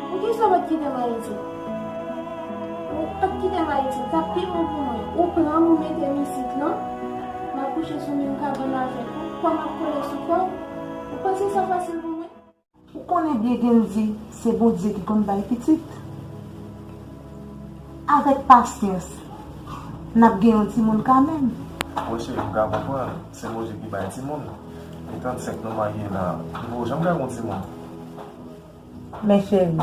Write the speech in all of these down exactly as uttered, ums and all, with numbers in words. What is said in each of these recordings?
Poukisa w pa t kite m Ayiti? Ou pa t kite m Ayiti, t ap pi bon pou mwen. Ou pran m, ou mete m isit lan. M ap kouche sou menm kabann avèk ou. Kò m ap kole sou kò w. Ou panse sa fasil pou mwen? Ou konnen byen Gendji se Bondye ki konn bay pitit. Avèk pasyans, n ap gen yon timoun kanmenm. Wi cheri, m ka konprann. Se Bondye ki bay timoun. E trannsenk nou marye la, nou poko janm ka gen yon timoun. Men cheri,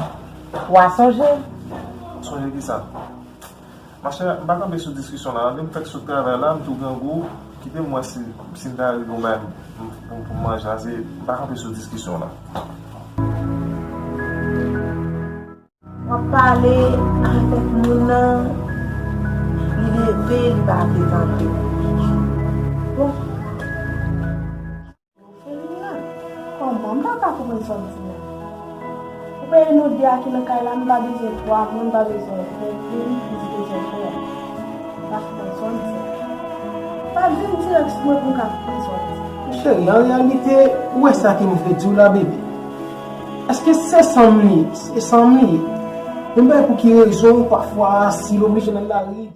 w a sonje. Sonje kisa? Machè, m pa kanpe sou diskisyon la. Ann m fèk sot travay la, m tou grangou. Kite m wè si, si m ta rive yon bagay m, m, pou, pou m manje la. Se, m pa kanpe sou diskisyon la. W ap pale avèk moun nan, li leve, li pa vle tande. Bon. Felina, kòman m pa ka konprann sa w di menm? Ou pa wè nou de a ki nan kay la, nou pa bezwen twa moun, nou pa bezwen frè, nou bezwen frè. M pa konprann sa w di. Pa vin dirèk sou mwen pou m ka konprann sa w di. Cheri, an reyalite, ou wè sa ke m vle di w la, bebe. Èske se sa m li ye? Se sa m li ye. Men m pa wè pou ki rezon, pafwa, si l oblije nan lari,